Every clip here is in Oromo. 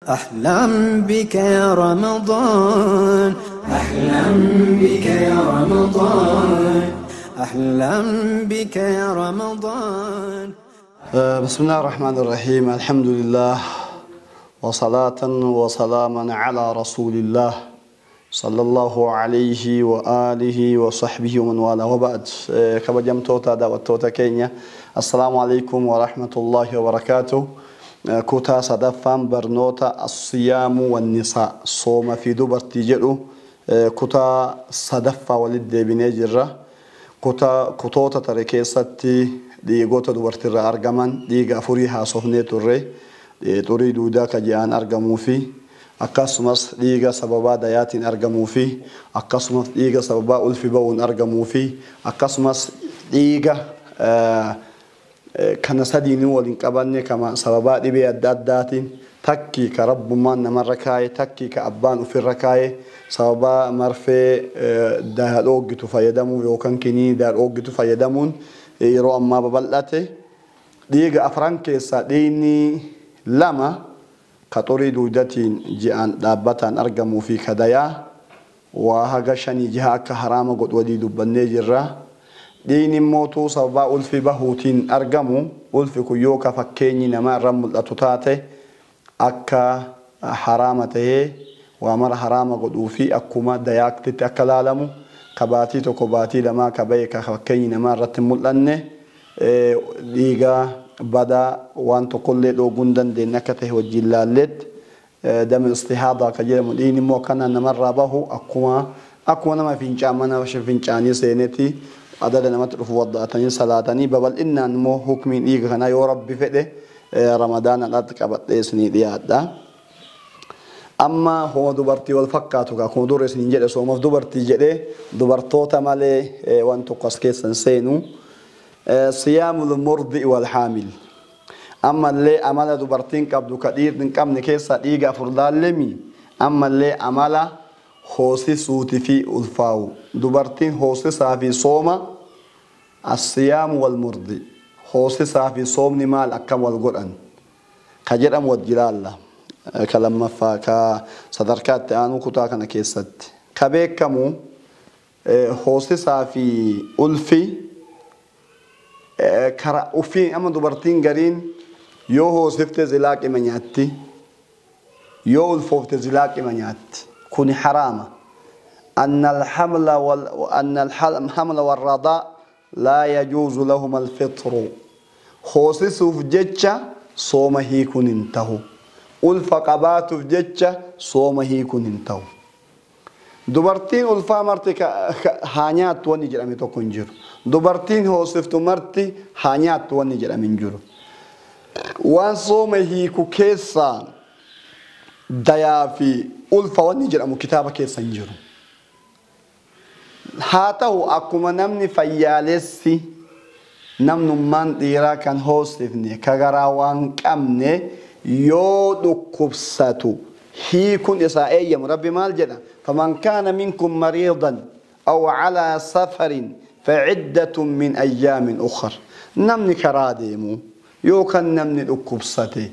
أحلم بك يا رمضان، أحلم بك يا رمضان، أحلم بك يا رمضان. بسم الله الرحمن الرحيم. الحمد لله وصلاة وسلاما على رسول الله صلى الله عليه وآله وصحبه ومن والاه، وبعد. Kabajamtoota daawwattoota keenya، السلام عليكم ورحمة الله وبركاته. Kutaa sadaffaan barnoota الصيام والنساء، sooma fi dubartii jedhu, kutaa sadaffaa walitti deebinee jirra. Kutoota tare keessatti dhiigota dubartiirraa argaman, dhiiga afurii haasofnee turre: xurii duudaa ka ji'aan argamuu fi akkasumas dhiiga sababaa dayaatiin argamuu fi akkasumas dhiiga sababaa ulfi ba'uun argamuu fi akkasumas dhiiga kana sadiinuu waliin qabanne kama sababaa dhibee adda addaatiin, takkii ka rabbummaan namarra kaa'e, takkii ka abbaan ofirra kaa'e, sababaa marfee daa dhooggitu fayyadamuu yookaan kinii daa dhooggitu fayyadamuun yeroo ammaa babal'ate. Dhiiga afran keessaa dhiigni lama, ka xurii duudatiin ji'aan dhaabbataan argamuu fi ka dayaa, waa haga shanii jiha akka haraama godhu walii dubbannee jirra. Dhiigni immoo sababaa ulfi bahuutiin argamu, ulfi kun yoo ka fakkeenyi namaa irra mul'atu taate, akka haraama tahee waa mara haraama godhuu fi akkuma dayaaktitti akka laalamu, ka baatii 1, baatii 2 ka bahe, ka fakkeenyi namaa irratti mul'anne, dhiiga badaa waan tokkollee dhooguu hin dandeenye akka ta'e wajjin laalletti. دم الاستحاضة ka jedhamu, dhiigni immoo akkana namarraa bahu akkuma nama fincaan mana fincaanii seenetti adada namatti dhufu, wadda'atanii salaatanii. Babal'innaan immoo hukmiin dhiiga kanaa yoo Rabbi fedhe Ramadaana irratti qabadhee isinii dhiyaadha. Amma homa dubartii wal fakkaatu, akkuma dura isiniin jedhe, soomaaf dubartii jedhee dubartoota malee waan tokko as keessan seenu. صيام المرضع والحامل. Ammallee amala dubartiin qabdu ka dhiirri hin qabne keessa dhiiga afur laallemi. Ammallee amala hoosisuuti fi ulfaa'u. Dubartiin hoosisaa fi sooma, الصيام والمرضع. Hoosisaa fi soomni maal akkam wal godhan ka jedhamu wajji laalla. Ka lammaffaa ka sadarkaa itti aanu kutaa kana keessatti. Ka beekamu, hoosisaa fi ulfi kara ufii amma dubartiin gariin yoo hoosifte zilaaqima nyaatti, yoo ulfoofte zilaaqima nyaatti. Kuni haraama. أن الحمل والرضاع لا يجوز لهما الفطر. Hoosisuuf jecha sooma hiikuun hin tahu. Ulfa qabaatuuf jecha sooma hiikuun hin tahu. Dubartiin ulfaa marti haa nyaattu wanni jedhame tokko hin jiru. Dubartiin hoosiftu marti haa nyaattu wanni jedhame hin jiru. Waan sooma hiiku keessaa dayaa fi ulfa wanni jedhamu kitaaba keessa hin jiru. Haa ta'u, akkuma namni fayyaalessi, namnummaan dhiiraa kan hoosifne, ka garaa waan qabne, yoo dhukkubsatu hiikun isaa eeyyamu, Rabbi maal jedha? فمن كان منكم مريضا أو على سفر فعدة من أيام أخر. Namni karaa deemu yookaan namni dhukkubsate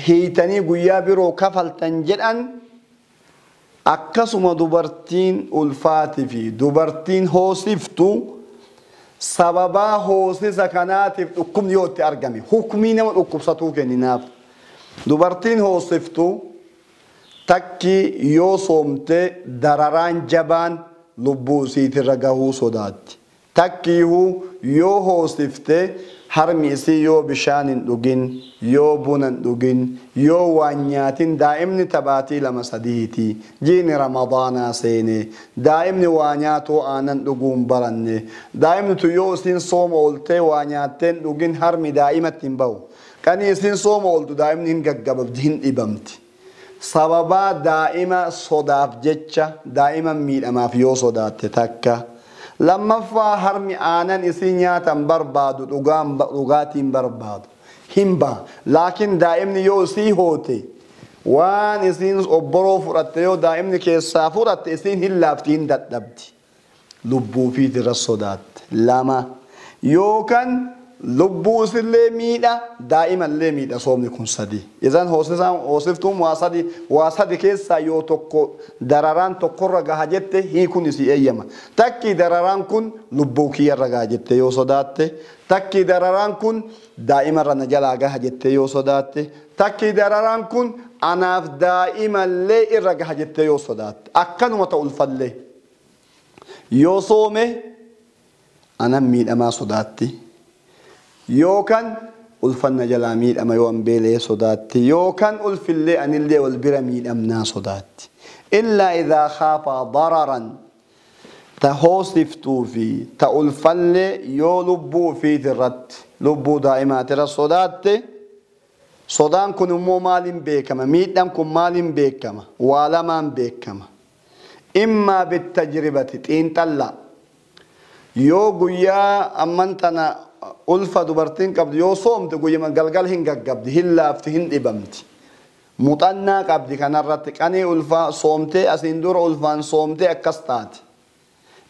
hiitanii guyyaa biroo kafaltan jedhan. Akkasuma dubartiin ulfaatii fi dubartiin hoosiftu sababaa hoosisa kanaatiif dhukkubni yoo itti argame, hukmii nama dhukkubsatuu kenninaaf. Dubartiin hoosiftu takki yoo soomte dararaan jabaan lubbuu isiitirra gahuu sodaatti. Takkiihuu yoo hoosifte harmi isii yoo bishaan hin dhugin, yoo buna hin dhugin, yoo waan nyaatin, daa'imni tabaatii 2 sadiiti. Jiini Ramadaanaa seene. Daa'imni waa nyaatuu aanan dhuguu hin baranne. Daa'imni tun yoo isiin sooma ooltee waa nyaattee hin dhugin, harmi daa'imatti hin bahu. Qanii isiin sooma ooltu daa'imni hin gaggababdi, hin dhibamti. Sababaa daa'ima sodaaf jecha daa'ima miidhamaaf yoo sodaatte takka. Lammaffaa, harmi aanan isii nyaatan barbaadu, dhugaatiin barbaadu. Hin baha. Laakiin daa'imni yoo isii hoote, waan isiin obboroo fudhatte yoo daa'imni keessaa fudhatte, isiin hin laafti, hin dadhabdi. Lubbuu fiitirra sodaatte. Lama. Yookaan lubbuusillee miidha daa'imallee miidha soomni kun sadi. Isan hoosiftuun waa sadi keessaa yoo tokko dararaan tokkorra gaha jette hiikuun isii eeyyama. Takkii dararaan kun lubbuu kiyyarra gaha jette yoo sodaatte, takkii dararaan kun daa'imarra na jalaa gaha jette yoo sodaatte, takkii dararaan kun anaaf daa'imallee irra gaha jette yoo sodaatte. Akkanuma ta'u ulfallee yoo soome anan miidhamaa sodaatti. Yookaan ulfanna jalaa miidhama yoo an beelee sodaatti, yookaan ulfillee anillee wal bira miidhamnaa sodaatti. Illaa idhaa khaafa dararan ta hoosiftuu fi ta ulfallee yoo lubbuu ofiitirratti lubbuu daa'imaatirra sodaatte. Sodaan kun immoo maaliin beekama? Miidhaan kun maaliin beekama? Waa lamaan beekama. Immaa bittajribati xiinxallaa. Yoo guyyaa amman tana ulfa dubartiin qabdu yoo soomte guyyama galgal hin gaggabdi, hin laafti, hin dhibamti. Muuxannaa qabdi kanarratti qanii ulfaa soomtee asiin dura ulfaan soomtee akkas taate.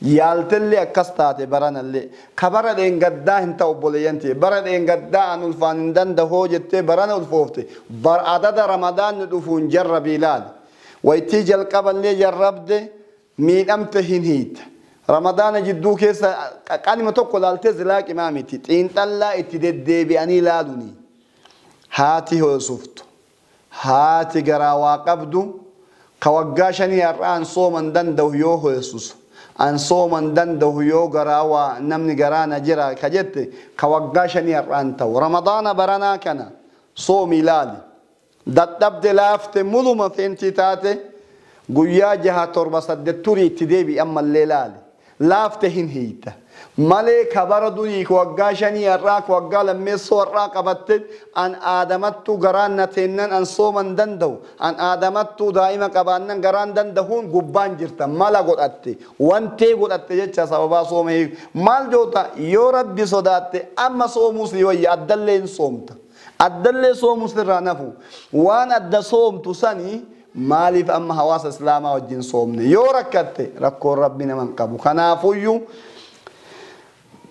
Yaaltellee akkas taate baranallee. Ka bara dheengaddaa hin ta'u obboleeyyan ta'e. Bara dheengaddaa an ulfaan hin dandahoo jettee barana ulfoofte. Bar adada ramadaanni dhufuun jarrabii ilaali. Waytii jalqaballee jarrabde miidhamte hin hiita. Ramadaana jidduu keessa qanima tokko laaltee zilaaqimaa miti. Xiinxallaa itti deddeebi'anii ilaaluuni. Haati hoosuftu, haati garaa waa qabdu, ka waggaa shanii har'a an sooman danda'u yoo hoosusu, an sooman danda'u yoo garaa waa namni garaa na jira ka jette ka waggaa shanii har'aan ta'u. Ramadaana baranaa kana soomi ilaali. Dadhabde laafte muluma feentii taate guyyaa 6 7 8 turii itti deebi'i ammallee ilaali. Laafte hin hiita. Malee ka bara durii ka waggaa shanii har'aa ka waggaa lammeessoo har'aa qabatte an aadamattuu garaan na teennan an sooman danda'u, an aadamattuu daa'ima qabaannan garaan danda'uun gubbaan jirta mala godhatte wantee godhatte jecha sababaa sooma hiiku. Maal joota yoo rabbi sodaatte amma soomuu si wayya addallee hin soomta. Addallee soomuu sirraa nafu. Waan adda soomtu sanii maaliif amma hawaasa islaamaa wajjin soomne yoo rakkatte rakkoon rabbi naman qabu. Kanaafuyyuu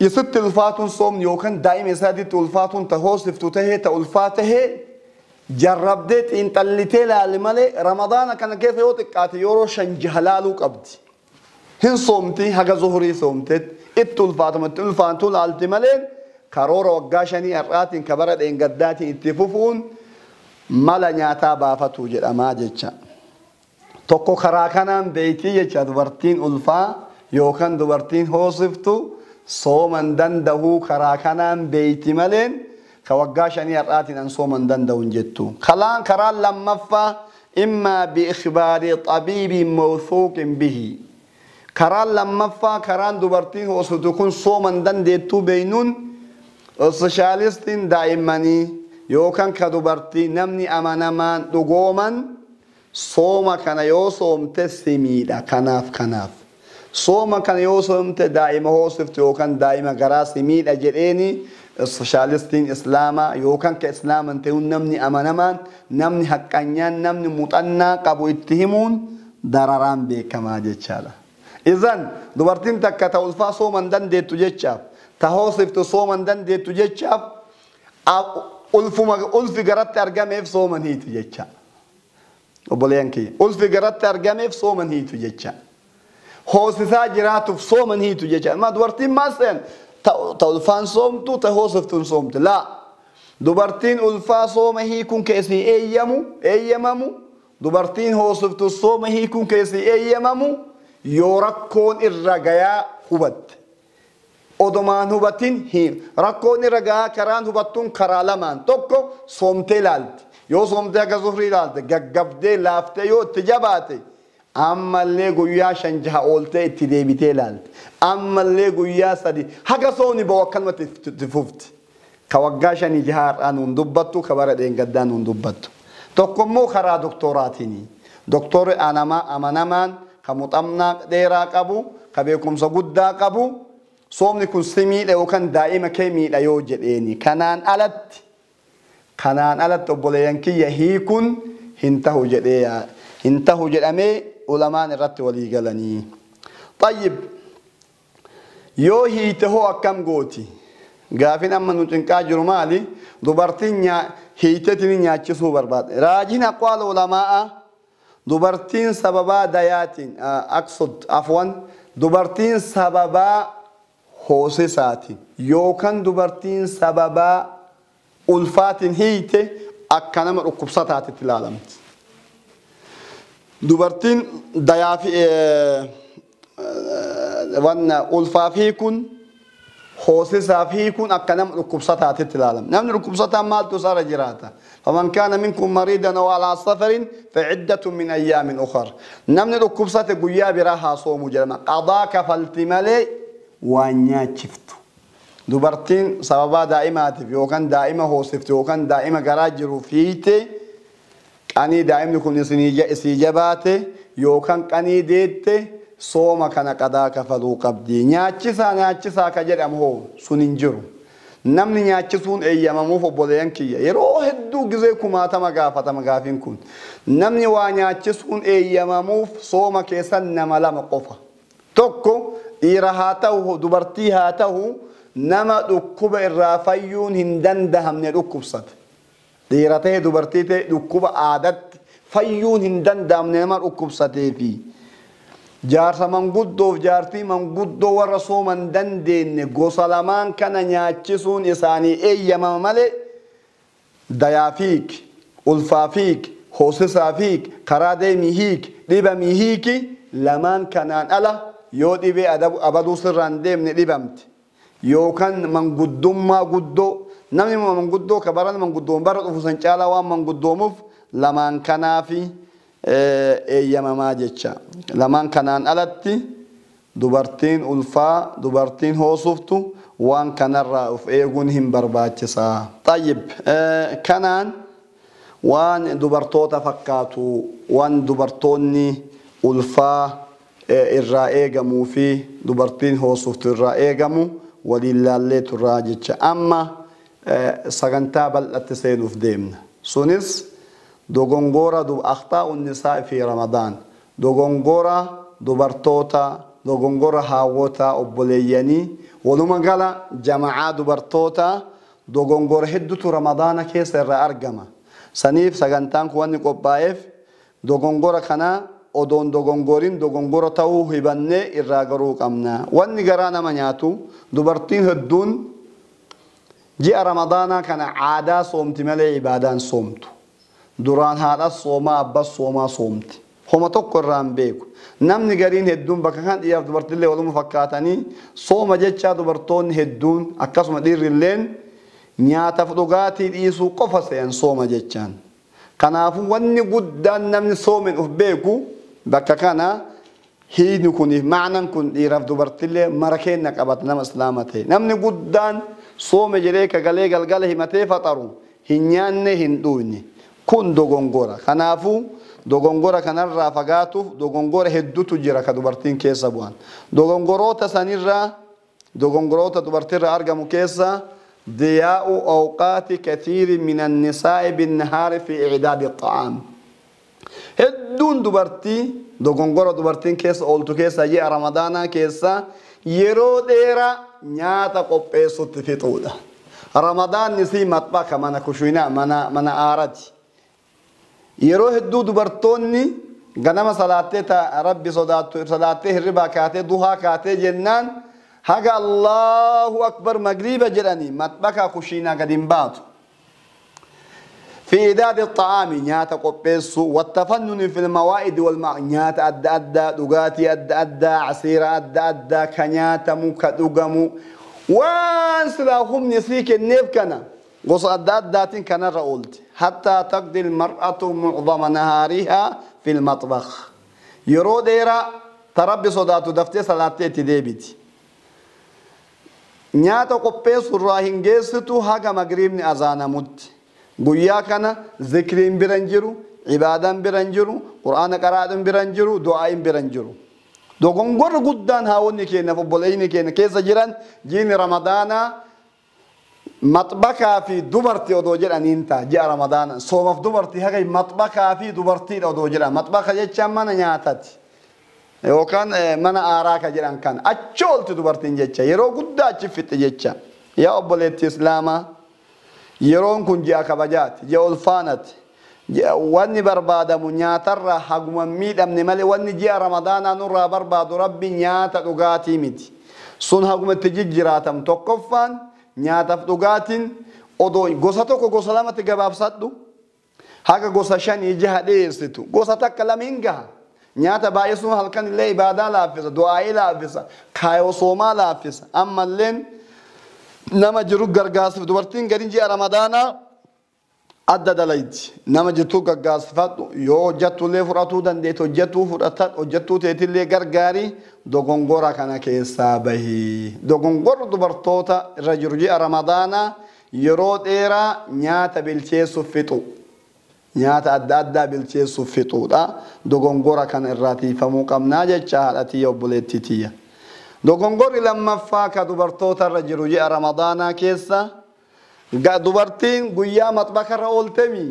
isitti ulfaatuun soomni yookaan daa'ima isaatitti ulfaatuun ta hoosiftu tahee ta ulfaa tahee jarrabdee xiinxallitee laali malee ramadaana kana keessa yoo xiqqaate yeroo 5 jaha laaluu qabdi. Hin soomti haga zuhurii soomtetti itti ulfaatuma itti ulfaantuu laalti malee karoora waggaa 5 har'aatiin ka bara dheengaddaatiin itti fufuun mala nyaataa baafatu jedhamaa jecha. Tokko karaa kanaan beektii jecha dubartiin ulfaa yookaan dubartiin hoosiftu sooman danda'uu karaa kanaan beekti maleen ka waggaa 5 har'aatiin an sooman danda'u hin jettu. Karaan lammaffaa immaa biikhbaari xabiibiin mawthuuqin bihi. Karaan lammaffaa karaan dubartiin hoosiftu kun sooman dandeettuu beeynuun ispeeshaalistiin daa'immanii yookaan ka dubartii namni amanamaan dhugooman sooma kana yoo soomte si miidha kanaaf. Sooma kana yoo soomte daa'ima hoosiftu yookaan daa'ima garaa si miidha jedheeni ispeeshaalistiin islaamaa yookaan ka islaaman ta'uun namni amanamaan namni haqqanyaan namni muuxannaa qabu itti himuun dararaan beekamaa jechaadha. Izan dubartiin takka ta ulfaa sooman dandeettu jechaaf ta hoosiftu sooman dandeettu jechaaf ulfi garatti argameef sooman hiitu jecha. Obboleeyyan kiyya ulfi garatti argameef sooman hiitu jecha. Hoosisaa jiraatuuf sooman hiitu jecha. Ma dubartiin maal se'an ta ulfaan soomtu ta hoosiftuun soomtu. Laa dubartiin ulfaa sooma hiikuun keessi eeyyamamu dubartiin hoosiftu sooma hiikuun keessi eeyyamamu yoo rakkoon irra gayaa hubatte. Odomaan hubatin hin rakkoon irra gahaa karaan hubattuun karaa lamaan tokko soomtee ilaalti. Yoo soomtee akka zuhrii ilaalte gaggabdee laaftee yoo itti jabaate ammallee guyyaa 5 jaha ooltee itti deebitee ilaalte. Ammallee guyyaa 3 haga soomni ba'u akkanumatti itti fufti. Ka waggaa 5 jaha har'aa nuun dubbattu ka bara dheengaddaa nuun dubbattu. Tokko immoo karaa doktooraatiini. Doktorri amanamaan ka muuxannaa dheeraa qabu ka beekumsa guddaa qabu soomni kun si miidha yookaan daa'ima kee miidha yoo jedheeni. Kanaan alatti obboleeyyan kiyya hiikuun hin tahu jedhee hin tahu jedhamee ulamaan irratti walii galanii. Tayyib yoo hiite hoo akkam gooti? Gaafiin amma nu cinqaa jiru maali? Dubartiin hiiteetiin nyaachisuu barbaadde. Raajiin aqwaala ulamaa'a dubartiin sababaa dayaatiin aqsud afwan dubartiin sababaa hoosisaatiin yookaan dubartiin sababaa ulfaatiin hiite akka nama dhukkubsataatitti ilaalamti. Dubartiin dayaa fi wanna ulfaaf hiikuun hoosisaaf hiikuun akka nama dhukkubsataatitti ilaalama. Namni dhukkubsataan maaltu isaarra jiraata? Faman kaana minkum mariidan aw alaa safarin faciddatun min ayyaamin ukhar. Namni dhukkubsate guyyaa biraa haa soomu jedhama. Qadaa kafalti malee waan nyaachiftu. Dubartiin sababaa daa'imaatiif yookaan daa'ima hoosiftu yookaan daa'ima garaa jiruuf hiite qanii daa'imni kun isii jabaate yookaan qanii deette sooma kana qadaa kafaluu qabdi. Nyaachisaa nyaachisaa ka jedhamu hoo sun hin jiru. Namni nyaachisuun eeyyamamuuf obboleeyyan kiyya. Yeroo hedduu gizee kumaatama gaafatama gaafiin kun. Namni waa nyaachisuun eeyyamamuuf sooma keessa nama lama qofa. Tokko dhiira haa ta'u dubartii haa ta'u nama dhukkuba irraa fayyuun hin dandahamne dhukkubsate. Dhiira ta'e dubartii ta'e dhukkuba aadaatti fayyuun hin danda'amne nama dhukkubsateefi. Jaarsa manguddoof jaartii manguddoo warra sooman dandeenye gosa lamaan kana nyaachisuun isaanii eeyyamama malee dayaa fiik, ulfaa fiik, hoosisaa fiik, karaa deemii hiik, dhibamii hiiki lamaan kanaan ala yoo dhibee abaduu sirraan deemne dhibamte. Yookaan manguddummaa guddoo namni manguddoo ka baran manguddoon bara dhufu san caalaa waan manguddoomuuf lamaan kanaafi eeyyamamaa jecha. Lamaan kanaan alatti dubartiin ulfaa dubartiin hoosuftu waan kanarraa of eeguun hin barbaachisaa. Tayyib kanaan waan dubartoota fakkaatu waan dubartoonni ulfaa irraa eegamuu fi dubartiin hoosuftu irraa eegamu waliin laallee turraa jecha. Amma sagantaa bal'atti seenuuf deemna. Sunis dogongora akhtaa'u nisaa fi Ramadaan. Dogongora dubartoota, dogongora haawwota obboleeyyanii, waluma gala jama'aa dubartoota dogongora hedduutu Ramadaana keessa irraa argama. Saniif sagantaan kun wanni qophaa'eef dogongora kana odoon dogongoriin dogongora ta'uu hibannee irraa garuu qabna. Wanni garaa nama nyaatu dubartiin hedduun ji'a Ramadaanaa kana aadaa soomti malee ibaadaan soomtu. Duraan haadha soomaa abbas soomaa soomti. Homa tokko irraa hin beeku. Namni gariin hedduun bakka kan dhiiraaf dubartiillee waluma fakkaatanii sooma jechaa dubartoonni hedduun akkasuma dhiirrilleen nyaataaf dhugaatii dhiisuu qofa se'an sooma jechaan. Kanaafuu wanni guddaan namni soomen of beeku bakka kana hiikni kuniif ma'anaan kun dhiiraaf dubartiillee mara kenna qabata nama islaama ta'e. Namni guddaan soome jedhee kagalee galgala himatee faxaru hin nyaanne hin dhugne. Kun dogongora. Kanaafuu dogongora kanarraa fagaatuuf dogongora hedduutu jira ka dubartiin keessa bu'an. Dogongoroota sanirraa dogongoroota dubartiirraa argamu keessa diyaa'u awqaati kathiiri min annisaa'i binnahaari fi icdaadi xa'aam. Hedduun dubartii dogongora dubartiin keessa ooltu keessa ji'a Ramadaanaa keessa yeroo dheeraa nyaata qopheessutti fixuudha. Ramadaanni sii maxbaka mana kushiinaa mana aarati. Yeroo hedduu dubartoonni ganama salaattee rabbi sodaattu salaattee hirribaa kaatee duhaa kaatee jennaan haga Allahu akbar magriiba jedhanii maxbaka kushiinaa gadi hin baatu. في إعداد الطعام نياتا قبيسو والتفنن في الموائد والماء نياتا أدى أدى دقاتي أدى أدى عصير أدى أدى كنياتا مكدقمو وان سلاهم نسيك النيف كنا قص أدى أدى كان رأولت حتى تقضي المرأة معظم نهارها في المطبخ يرو ديرا تربي صداتو دفتي صلاتي تديبتي نياتا قبيسو راهن جيستو هاga مغربني أزانا مت guyyaa kana zikriin bira hin jiru, ibaadaan bira hin jiru, qur'aana qaraadhaan bira hin jiru, du'aayin bira hin jiru. Dogongorri guddaan haawonni keenya obboleeyyiin keenya keessa jiran jiini Ramadaanaa maxbakaa fi dubartii odoo jedhaniin ta'a ji'a Ramadaanaa. Soomaaf dubartii haga maxbakaa fi dubartiidha odoo jedhan. Maxbaka jechaan mana nyaatati yookaan mana aaraa ka jedhan kan achi oolti dubartiin jecha yeroo guddaa achi fixxe jecha. Yaa obboleetti Islaamaa, yeroon kun ji'a kabajaati, ji'a ulfaanati. Wanni barbaadamu nyaatarraa haguma miidhamne malee wanni ji'a Ramadaanaa nurraa barbaadu Rabbi nyaata dhugaatii miti. Sun haguma itti jijjiraatamu. Tokkoffaan nyaataaf dhugaatiin odoo gosa tokko gosa lamatti gabaabsadhu. Haga gosa shanii jaha dhiyeessitu. Gosa takka lama hin gaha. Nyaata baay'isuun halkan illee ibaadaa laaffisa, du'aa'ii laaffisa, kaayoo soomaa laaffisa. Ammalleen nama jiru gargaarsiif dubartiin gadiin ji'a Ramadaanaa adda dalayti. Nama jirtu gargaarsifadhu yoo hojjattullee fudhatuu dandeetti hojjattuu fudhata hojjattuu teetillee gargaari dogongora kana keessaa bahi. Dogongorri dubartoota irra jiru ji'a Ramadaanaa yeroo dheeraa nyaata bilcheessuuf fixu. Nyaata adda addaa bilcheessuuf fixuudha. Dogongora kana irraa tiifamuu qabnaa jecha haadha tiyya obboleettii tiyya. Dogongorri lammaffaa ka dubartoota irra jiru ji'a Ramadaanaa keessa dubartiin guyyaa maxbakarra ooltemi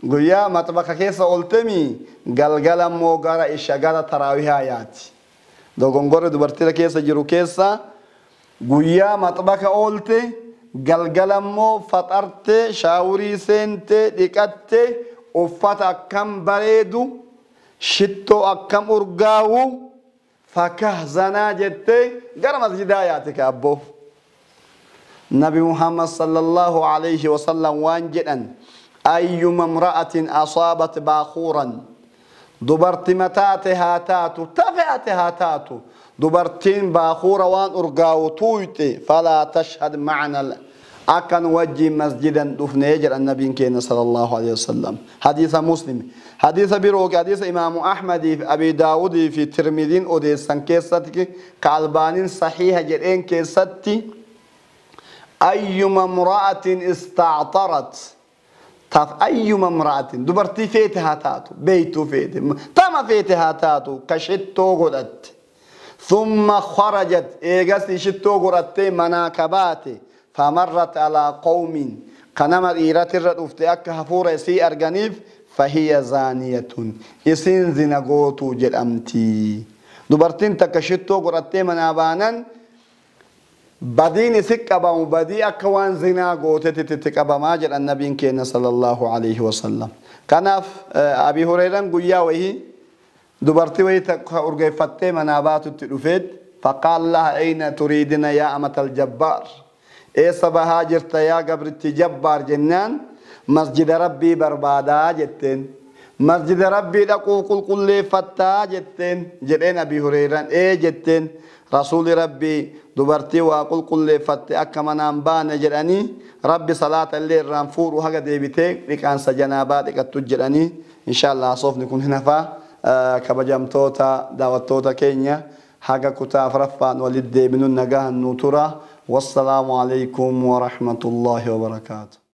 guyyaa maxbaka keessa ooltemi galgala immoo gara isha gara taraawihaa yaati. Dogongorri dubartiira keessa jiru keessa guyyaa maxbaka oolte galgala immoo faxarte shaawurii seente dhiqatte uffata akkam bareedu shittoo akkam urgaawu fakahzanaa jettee gara masjidaa yaati ka abboo. Nabi Muhammad sallallahu alayhi wa sallam waan jedhan ayyuma imra'atin asaabat baakuuran dubarti mataate haa taatu tafe'ate haa taatu dubartiin baakuura waan urgaawu tuuyte falaa tashhad macna akkan wajjiin masjidan dhufnee jedhan nabiin keenya sallallahu alayhi wa sallam. Hadiisa Muslim hadiisa biroo hadiisa Imaamu Ahmadii fi Abi Daawudii fi Tirmidiin odeessan keessatti ka Albaaniin sahiiha jedheen keessatti أيما امرأة استعطرت تف أيما امرأة دبرتي فيتها تاتو بيتو فيت تما فيتها تاتو كشتو غدت ثم خرجت إيجاسي شتو غدت مناكباتي فمرت على قوم كنما إيرات الرد أك هفور سي أرجانيف فهي زانية إسين زنغوتو جل أمتي دبرتين تكشتو غدت منابانا badiin isi qabamu badii akka waan zinaa gootetti itti qabamaa jedhan nabiin keenya sallallahu alayhi wasallam. Kanaaf Abi Hureyran guyyaa wayii dubartii wayii takka urgeeffattee manaa baatutti dhufeet faqaal laha ayna turiidina yaa amatal jabbaar eessa bahaa jirta yaa gabritti jabbaar jennaan masjida rabbii barbaadaa jetteen. Masjida rabbii dhaquu qulqulleeffattaa jetteen jedheen Abi Hureyran ee jetteen rasuuli rabbii dubartii waa qulqulleeffatte akka manaan baane jedhanii rabbi salaata illee irraan fuudhu haga deebitee dhiqaansa janaabaa dhiqattu jedhanii inshaallah haasofni kun hin hafaa kabajamtoota daawwattoota keenya haga kutaa afuraffaan walitti deebinuun nagaan nu tura. Wassalaamu alaikum warahmatullaahi wabarakaatu.